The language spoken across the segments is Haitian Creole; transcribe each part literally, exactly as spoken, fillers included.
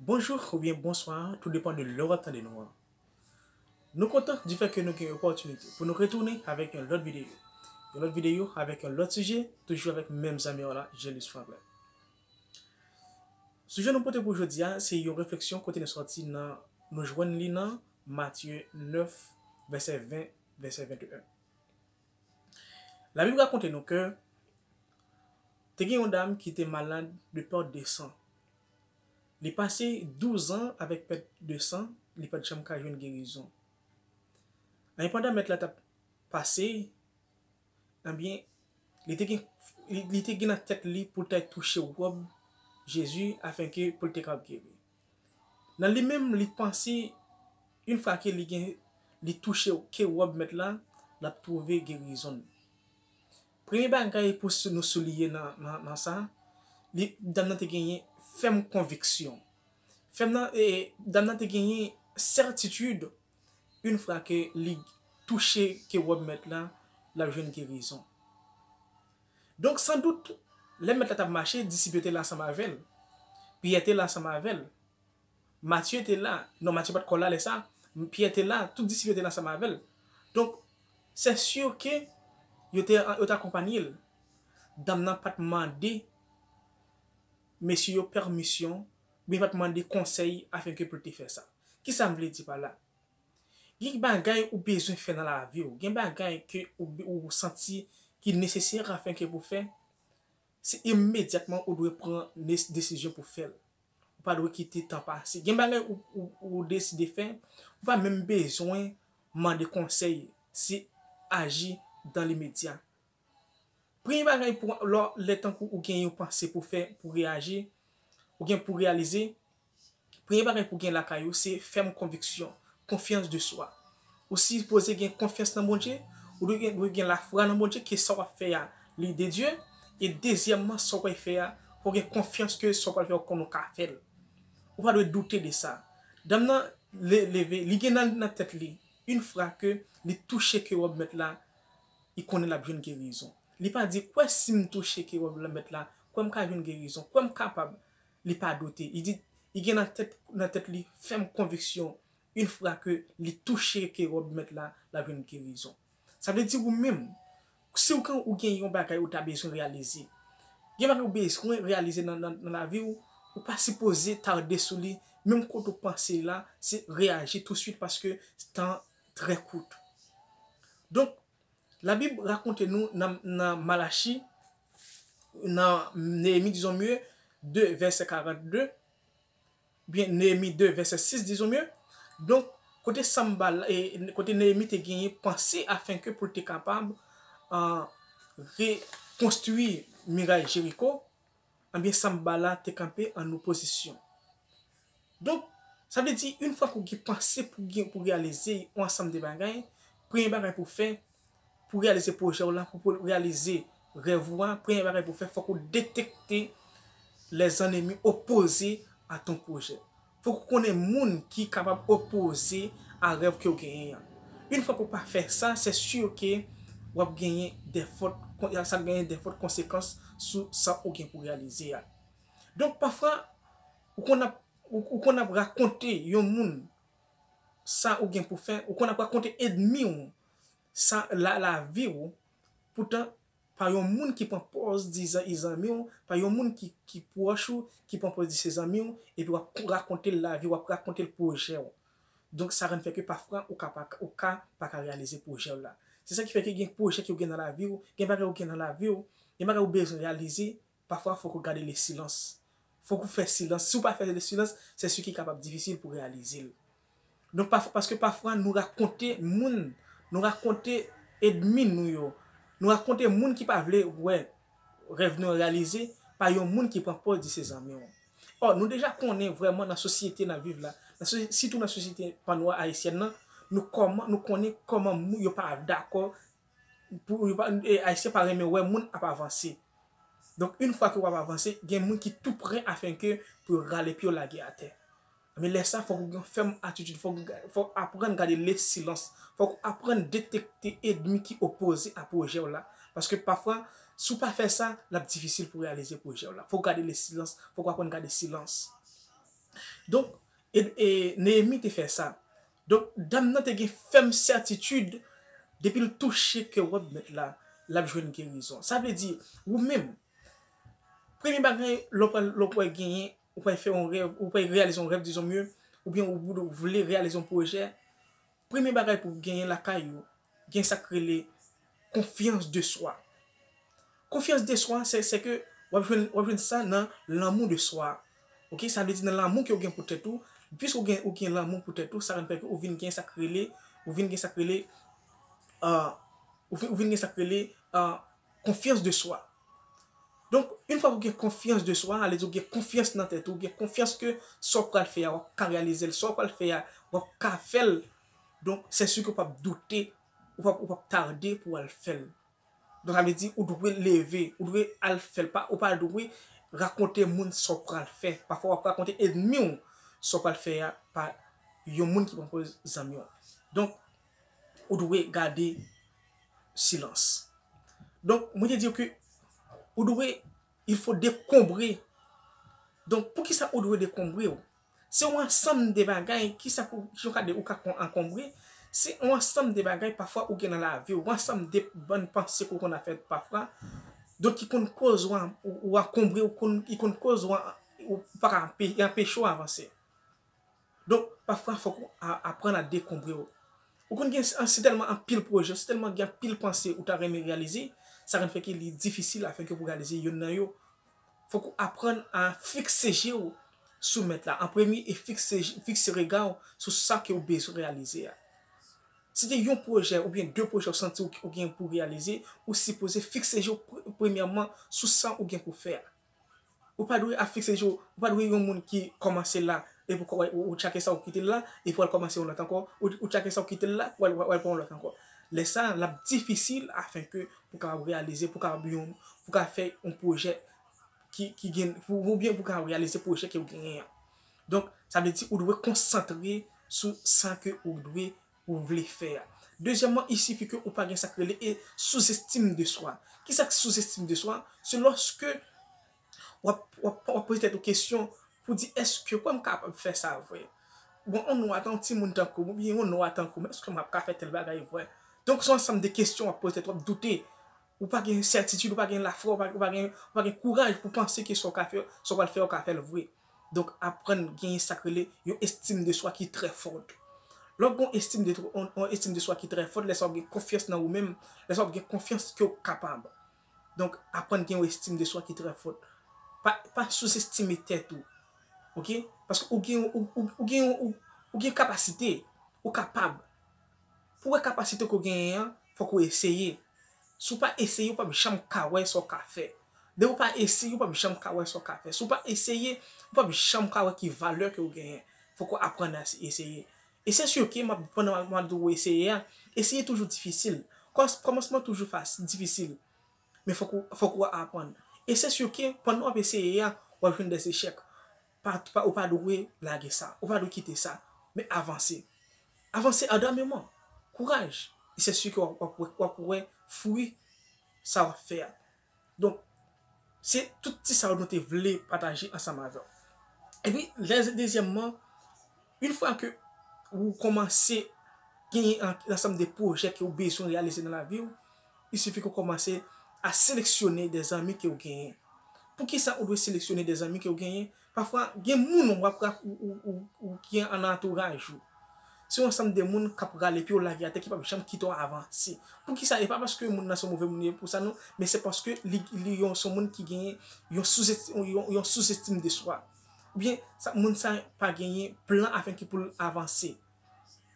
Bonjou oubyen bonswa, tou depann de lè w ap tande nou an. Nou kontan di fè ke nou gen opòtinite pou nou retounen avèk yon lòt videyo. Yon lòt videyo avèk yon lòt sijè, toujou avèk menm zanmi w la, Jelus Franklin. Sijè nou pote pou jodi a, se yon refleksyon kote nou sòti nan, nou jwenn li nan Matye nèf, vèsè ven, vèsè venteyen. Labib rakonte nou ke te gen yon dam ki te malad de pèt de san. Li pase douz an avèk pèt de san, li pa t janm ka jwenn gerizon. Anyen pandan mèt la t ap pase, ebyen, li te gen, li, li te gen nan tèt li pou l ta touche wòb Jezi afenke pou l te kapab geri. Nan li menm, li panse, yon fwa ke li gen, li touche ke wòb mèt la, l ap twouve gerizon l. Premye bagay pou sou, nou souliye nan, nan, nan sa, li, dam nan te genyen fèm konviksyon. Fèm nan, e, dam nan te genyen sètitid, yon fwa ke li touche ke wòb mèt la, l ap jwenn gerizon. Donk, san dout, lè mèt la t ap mache, disip yo te la ansanm avè l. Pyè te la ansanm avè l. Matye te la. Non, Matye pa t ko la lè sa. Pyè te la, tout disip yo te la ansanm avè l. Donk, se si ke yo te, yo te akonpanye l. Dam nan pa t mande mesye yo pèmisyon, oubyen pa t mande konsèy afenke pou l te fè sa. Kisa m vle di pa la? Gen bagay ou bezwen fè nan lavi w. Gen bagay ke ou, ou santi ki nesesè afenke pou fè. Se imedyatman ou dwe pran nes-, desizyon pou fè l. Ou pa dwe kite tan pase. Gen bagay ou, ou, ou deside fè, ou pa menm bezwen mande konsèy. Se aji dan limedya. Premye bagay pou lè, lè tankou ou gen yon panse pou fè, pou reyaji, ou gen pou reyalize, premye bagay pou gen lakay ou, se fèm konviksyon, konfyans de swa. Ou sipoze gen konfyans nan Bondye, ou dwe gen, dwe gen lafwa nan Bondye, ke sa w ap fè a, li de Dye, e dezyèmman, sa w pral fè a, fò w gen konfyans ke sa w pral fè a, ou konnen w ka fè l. Ou pa dwe doute de sa. Dam nan le-, leve, li gen nan, nan tèt li, yon fwa ke li touche ke wòb mèt la, li konnen l ap jwenn gerizon. Li pa di, kwè si m touche ke wòb la mèt la, kwè m ka jwenn gerizon, kwè m kapab. Li pa doute. Li di, li gen nan tèt, nan tèt li fèm konviksyon, yon fwa ke li touche ke wòb mèt la, l ap jwenn gerizon. Sa vle di ou menm, si w gen, ou gen yon bagay ou ta bezwen reyalize, gen bagay ou bezwen reyalize nan, nan, nan lavi w, ou pa sipoze tade sou li, menm kote ou panse la, se reyaji touswit paske tan trè kout. Donk, Labib rakonte nou nan, nan Malachi, nan Neyemi, dizon mye, de vèsè karannde, oubyen Neyemi de vèsè sis, dizon mye. Donk, kote Sanballat, e, kote Neyemi te genyen panse afenke pou l te kapab, ah, rekonstwi miray Jeriko, ebyen, Sanballat te kanpe an opozisyon. Donk, sa vle di, yon fwa ke w gen panse pou gen, pou reyalize yon ansanm de bagay, premye bagay pou w fè, pou reyalize pwojè w la, pou, pou reyalize rèv ou a, premye bagay pou w fè, fòk ou detekte les ennemis opposés à ton projet. Fòk ou konnen moun ki kapab opoze a rèv ke w genyen an. Yon fwa ke w pa fè sa, se si ke w ap genyen de fòt, sa ap genyen de fòt konsekans sou sa ou gen pou reyalize a. Donk, pafwa, ou konn ap, ou, ou konn ap rakonte yon moun sa ou gen pou fè, ou konn ap rakonte ènmi w sa, la, lavi w, poutan, pa yon moun ki pran pòz di zan-, i zanmi w, pa yon moun ki, ki pwòch ou, ki pran pòz di se zanmi w, epi w ap rakonte l lavi w, w ap rakonte l pwojè w. Donk, sa rann fè ke pafwa, ou ka pa, ou ka pa ka reyalize pwojè w la. Se sa ki fè ke gen pwojè ke w gen nan lavi w, gen bagay ou gen nan lavi w, gen bagay ou bezwen reyalize, pafwa, fòk ou gade le silans. Fòk ou fè silans. Si w pa fè le silans, se si ki kapab difisil pou reyalize l. Donk, pafwa, paske pafwa, nou rakonte moun, nou rakonte ènmi nou yo, nou rakonte moun ki pa vle wè rèv nou yo reyalize pa yon moun ki pran pòz di se zanmi w. Ò, nou deja konnen vrèman nan sosyete n ap viv la, nan sosy-, sitou nan sosyete pannwa ayisyèn nan, nou kòman, nou konnen kòman moun yo pa dakò pou, yo pa, e, Ayisyen pa renmen wè moun ap avanse. Donk, yon fwa ke w ap avanse, gen moun ki tou prè afenke pou yo rale pye yo lage atè. Men lè sa, fòk ou gen fèm atitid, fòk ou ga-, fòk aprann gade le silans, fòk ou aprann detekte ènmi ki opoze a pwojè w la. Paske pafwa, si w pa fè sa, l ap difisil pou reyalize pwojè w la. Fòk ou gade le silans, fòk ou aprann gade silans. Donk, e, e Neyemi te fè sa. Donk, dam nan te gen fèm sètitid, depi l touche kè wòb mèt la, l ap jwenn gerizon. Sa vle di, ou menm, premye bagay, lè w pral, lè w pral genyen, ou pral fè yon rèv, ou pral reyalize yon rèv, dizon mye, oubyen ou, ou vle reyalize yon pwojè, premye bagay pou w genyen lakay ou, gen sa k rele konfyans de swa. Konfyans de swa, se, se ke w ap jwenn, w ap jwenn sa nan lanmou de swa. Ok, sa vle di nan lanmou ke w gen pou tèt ou, piske w gen, ou gen lanmou pou tèt ou, sa konn fè ke ou vin gen sa k rele, ou vin gen sa k rele, euh, ou vin, ou vin gen sa k rele, euh, konfyans de swa. Donk, yon fwa ou gen konfyans de swa, sa vle di ou gen konfyans nan tèt ou, ou gen konfyans ke sa w pral fè a, w ap ka reyalize l, sa w pral fè a, w ap ka fè l. Donk, se si ke w p ap doute, ou p ap, ou p ap tade pou w al fè l. Donk, sa vle di, ou dwe leve, ou dwe al fè l, pa, ou pa dwe rakonte moun sa w pral fè. Pafwa, w ap rakonte ènmi w sa w pral fè a pa yon moun ki pran pòz zanmi w. Donk, ou dwe gade silans. Donk, mwen te di w ke ou dwe, il faut décombrer. Donk, poukisa ou dwe dekonbre w? Se yon ansanm de bagay, kisa pou, ki yo ka de, ou ka kon-, ankonbre? Se yon ansanm de bagay, pafwa ou gen nan lavi w, yon ansanm de bann panse ke w konn ap fè pafwa, donk ki konn koz ou an-, ou, ou ankonbre, ou konn, ki konn koz ou an-, ou pa ka anpe-, anpeche w avanse. Donk, pafwa, fòk ou a-, aprann a dekonbre w. Ou konn gen s-, si tèlman anpil pwojè, si tèlman gen anpil panse ou ta renmen reyalize, sa konn fè ke li difisil afenke pou reyalize yonn nan yo. Fòk ou aprann a fikse je w sou Mèt la an premye e fikse, fikse rega w sou sa ke ou bezwen reyalize a. Si te yon pwojè oubyen de pwojè ou santi ou, ou gen pou reyalize, ou sipoze fikse je w pre-, premyèman sou sa ou gen pou fè a. Ou pa dwe ap fikse je w, ou pa dwe yon moun ki kòmanse la, epi w, ou, ou tchake sa ou kite l la, epi w al kòmanse yon lòt ankò, ou, ou tchake sa ou kite l la, w al, w al pran yon lòt ankò. Lè sa, l ap difisil afenke pou w kapab reyalize, pou w kapab yon, pou w kapab fè yon pwojè ki, ki gen, pou, oubyen pou w kapab reyalize pwojè ke w genyen an. Donk, sa vle di ou dwe konsantre sou sa ke ou dwe, ou vle fè a. Dezyèmman, il suffit ke ou pa gen sa k rele e souzestim de swa. Kisa k souzestim de swa? Se lòske w ap, w ap, w ap poze tèt ou kesyon pou di, èske kwè m kapab fè sa vre? Bon, yon nwa tan, yon timoun tankou m, oubyen yon nwa tankou m, èske m ap ka fè tèl bagay vre? Donk, se yon ansanm de kesyon w ap poze tèt, w ap doute. Ou pa gen sètitid, ou pa gen lafwa, ou pa, ou pa gen, ou pa gen kouraj pou panse ke sa w ka fè, sa w pral fè, w ka fè l vre. Donk, aprann genyen sa k rele yon estim de swa ki trè fòt. Lè w gen yon estim de, yon, yon estim de swa ki trè fòt, lè sa w gen konfyans nan ou menm, lè sa w gen konfyans ke w kapab. Donk, aprann gen yon estim de swa ki trè fòt. Pa, pa souzestime tèt ou. Ok? Paske ou gen, ou, ou, ou gen, ou, ou gen kapasite. Ou kapab. Pou w wè kapasite ke w genyen an, fòk ou eseye. Si w pa eseye, ou p ap janm ka wè sa w ka fè. Depi w pa eseye, ou p ap janm ka wè sa w ka fè. Si w pa eseye, ou p ap janm ka wè ki valè ke w genyen. Fòk ou aprann a eseye. E se si ke m ap, pandan m ap di w eseye a, eseye toujou difisil. Kòs-, kòmansman toujou fas-, difisil. Men fòk ou, fòk ou aprann. E se si ke pandan w ap eseye a, w ap jwenn dèzechèk. Pa, pa, ou pa dwe lage sa. Ou pa dwe kite sa. Men avanse. Avanse adamman. Kouraj. E se si ke w ap, w ap, w ap wè fwi sa w ap fè a. Donk, se tout ti sa yo nou te vle pataje ansanm avè w. Epi, lè, dezyèmman, yon fwa ke ou kòmanse genyen an, ansanm de pwojè ke ou bezwen reyalize nan lavi w, il suffit ke w kòmanse a seleksyone de zanmi ke w genyen. Poukisa ou dwe seleksyone de zanmi ke w genyen? Pafwa, gen moun w ap, ou, ou, ou, ou gen nan antouraj ou. Se yon ansanm de moun k ap rale pye w lage atè, ki p ap janm kite w avanse. Poukisa? E pa paske moun nan se yon move moun li ye pou sa non, men se paske li, li yon, se yon moun ki genyen yon souzesti-, yon, yon souzestim de swa. Oubyen, sa, moun sa pa genyen plan afenke pou l avanse.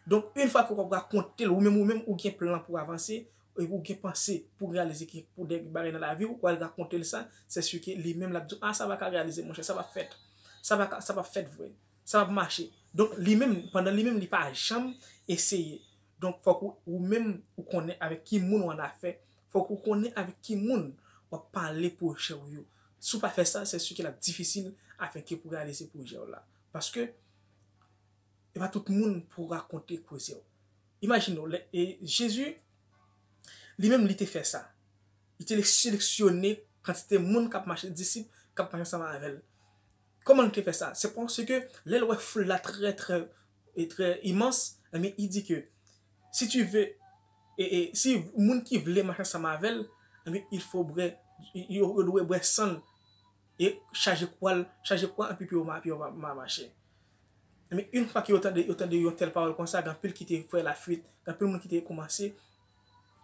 Donk, yon fwa ke w ap rakonte l, ou menm, ou menm, ou gen plan pou w avanse, epi ou gen panse pou w reyalize ki, pou de bagay nan lavi w, w al rakonte l sa, se si ke li menm l ap di w, "Ah, sa pa ka reyalize, monchè, sa p ap fèt. Sa pa ka, sa p ap fèt vre. Sa p ap mache." Donk, li menm, pandan li menm, li pa janm eseye. Donk, fòk ou, ou menm, ou konnen avèk ki moun w annafè. Fòk ou konnen avèk ki moun w ap pale pwojè w yo. Si w pa fè sa, se si ke l ap difisil afenke pou w reyalize pwojè w la. Paske, e pa tout moun pou rakonte koze w. Imajine w, lè, e Jezi, li menm, li te fè sa. Li te seleksyone kantite moun k ap mache, disip k ap mache ansanm avè l. Kòman l te fè sa? Se paske lè l wè foul la trè, trè, e trè imans, ebyen, li di ke si tu veux, e, e, si moun ki vle mache ansanm avè l, ebyen, il faut bwè, yo, yo dwe bwè san l e chaje kwa l, chaje kwa, epi pou yo ma-, pou yo ma-, ma-, mache. Ebyen, yon fwa ke yo tande, yo tande yon tèl pawòl konsa, gen anpil ki te fè lafuit, gen anpil moun ki te kòmanse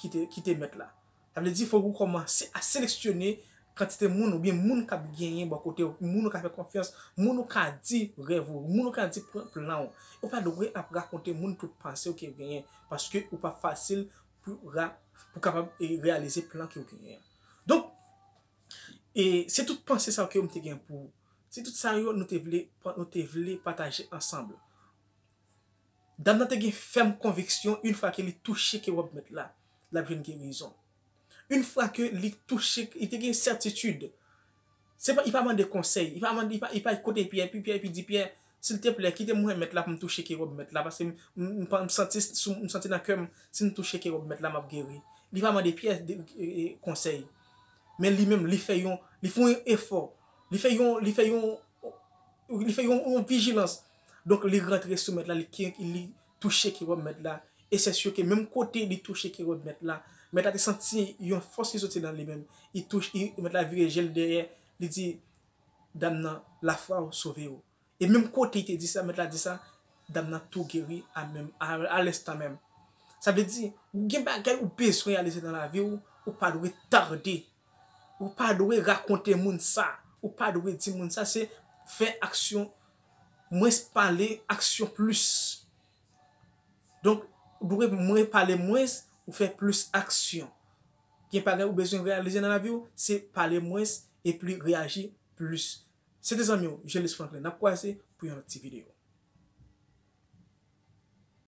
kite, kite mèt la. Sa vle di, fòk ou kòmanse a seleksyone kantite moun oubyen moun k ap genyen bò kote w, moun ou ka fè konfyans, moun ou ka di rèv ou, moun ou ka di plan, plan w. Ou pa dwe ap rakonte moun tout panse w ke w genyen, paske ou pa fasil pou ra-, pou kapab, e, reyalize plan ke w genyen. Donk, e se tout panse sa yo ke m te gen pou, se tout sa yo nou te vle, nou te vle pataje ansanm. Dam nan te gen fèm konviksyon, yon fwa ke li touche ke wòb mèt la, l ap jwenn gerizon. Yon fwa ke li touche, li te gen sètitid. Se pa, li pa mande konsèy, li pa mande, li pa, li pa kote Pyè, epi Pyè, epi di Pyè, silteplè, kite m wè mèt la pou m touche ke wòb mèt la, paske m, m, m, m santi sou, m santi nan kè m, si m touche ke wòb mèt la, m ap geri. Li pa mande Pyè de, e, e, konsèy. Men li menm, li fè yon, li fè yon efò. Li fè yon, li fè yon, li fè yon, yon vijilans. Donk, li rantre sou mèt la, li, ki, li touche ke wòb mèt la. E se si ke menm kote li touche ke wòb mèt la, mèt la te santi yon fòs ki soti nan li menm. Li touche, li, mèt la vire je l dèyè, li di, dam nan, lafwa w sove w. E menm kote li te di sa, mèt la di sa, dam nan tou geri a menm, a, a lenstan menm. Sa vle di, ou gen bagay ou bezwen reyalize nan lavi w, ou pa dwe tade. Ou pa dwe rakonte moun sa. Ou pa dwe di moun sa, se fè aksyon, mwens pale, aksyon plis. Donk, ou dwe mwen pale mwens, ou fè plis aksyon. Gen bagay ou bezwen reyalize nan lavi w, se pale mwens epi reyaji plis. Se te zanmi w, Julius Franklin. N ap kwaze pou yon lòt ti videyo.